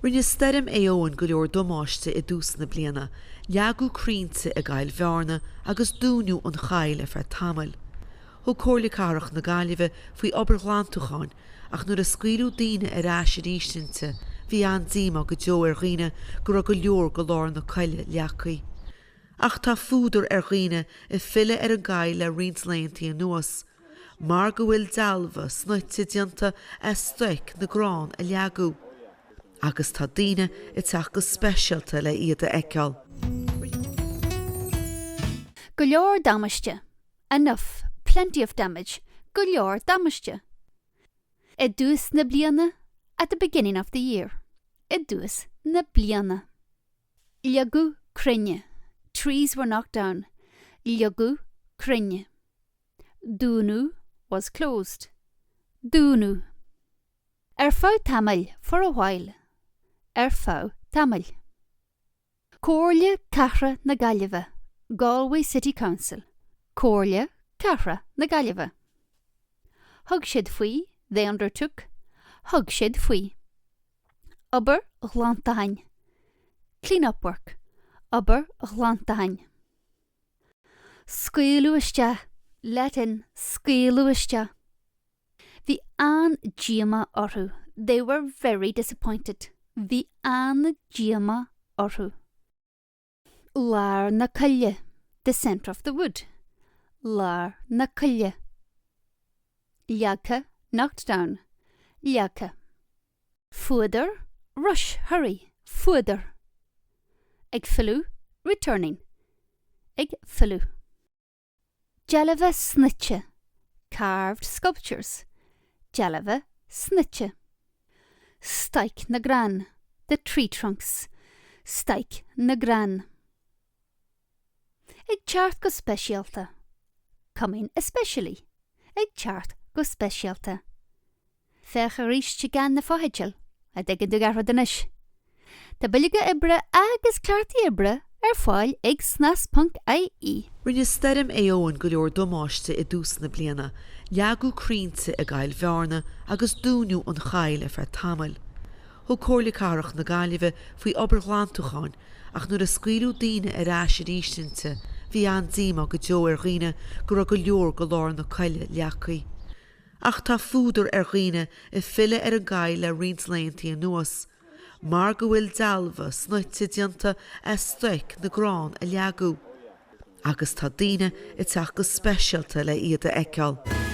Rinne Stoirm Éowyn go leor damáiste i dtús na bliana, leagadh crainnte i gCoill Bhearna agus dúnadh an choill ar feadh tamaill. Thug Comhairle Cathrach na Gaillimhe faoi obair ghlantúcháin ach nuair a scaoileadh daoine ar ais arís inti, bhí an-díomá go deo ar dhaoine go raibh go leor de lár na coille leagtha. Ach tá fuadar ar dhaoine ag filleadh ar an gcoill le roinnt laethanta anuas, mar go bhfuil dealbha snoite déanta as stoic na gcrann a leagadh, agus tá daoine ag teacht go speisialta le iad a fheiceáil. Go leor damáiste, enough, plenty of damage, go leor damáiste. I dtús na bliana, at the beginning of the year, i dtús na bliana. Leagadh crainn, trees were knocked down, leagadh crainn. Dúnadh was closed. Dúnadh. Ar feadh tamaill, for a while. Ar feadh tamaill. Comhairle Cathrach na Gaillimhe, Galway City Council, Comhairle Cathrach na Gaillimhe. Thug siad faoi, they undertook, thug siad faoi. Obair ghlantacháin, clean-up work, obair ghlantacháin. Scaoileadh isteach, let in, scaoileadh isteach. Bhí an-díomá orthu, they were very disappointed, bhí an-díomá orthu. Lár na coille, the centre of the wood, lár na coille. Leagtha, knocked down, leagtha. Fuadar, rush, hurry, fuadar. Ag filleadh, returning, ag filleadh. Dealbha snoite, carved sculptures, dealbha snoite. Stoic na gcrann, the tree trunks, stoic na gcrann. Ag teacht go speisialta, coming especially, ag teacht go speisialta. Féach arís i gceann na fotheidil, a dtuigeann tú gach rud anois. Tá bileoga oibre agus cártaí oibre ar fáil ag snas ponc ie. Rinne Stoirm Éowyn go leor damáiste i dtús na bliana, leagadh crainnte i gCoill Bhearna agus dúnadh an choill ar feadh tamaill. Thug Comhairle Cathrach na Gaillimhe faoi obair ghlantúcháin ach nuair a scaoileadh daoine ar ais arís inti, bhí an-díomá go deo ar dhaoine go raibh go leor de lár na coille leagtha. Ach tá fuadar ar dhaoine ag filleadh ar an gcoill le roinnt laethanta anuas, mar go bhfuil dealbha snoite déanta as stoic na gcrann a leagadh, agus tá daoine ag teacht go speisialta le iad a fheiceáil.